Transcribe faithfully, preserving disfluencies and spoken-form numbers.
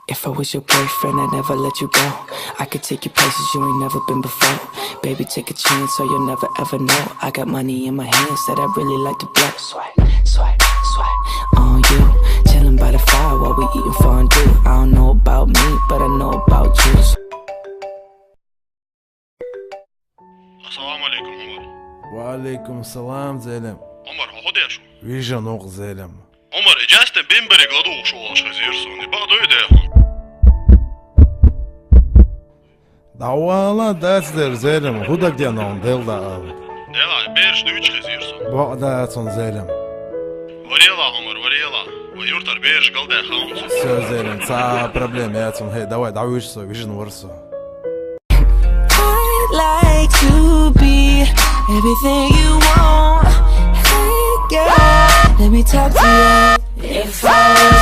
If I was your boyfriend, I'd never let you go. I could take you places you ain't never been before. Baby, take a chance, so you'll never ever know. I got money in my hands that I really like to blow. Swipe, swipe, swipe. On you, chilling by the fire while we eating fondue. I don't know about me, but I know about you. Ассаламу алейкум, Умар. Ва алейкум салам, зелем. Умар, хӀо хӀу деш ву? Вижан вукъ, зелем. Умар, э, часто бимбариг ладугӀуш волаш хезира суна. И бакъ дуй дехун? ДӀавала дац дер, зелем. ХӀу дагадеана хьуна, Делла ала? Дела, бераш дуйчу хезира суна. Бакъ дац хьуна, зелем. Варела, Умар, варела. Вай юртара бераш галдаьхна хьуна. Всё, зелем, цхьа проблема яц хьуна. Хей, давай, дӀавуьйш со, вижан вара со. I'd like to be everything you want. Hey, girl, let me talk to you. If I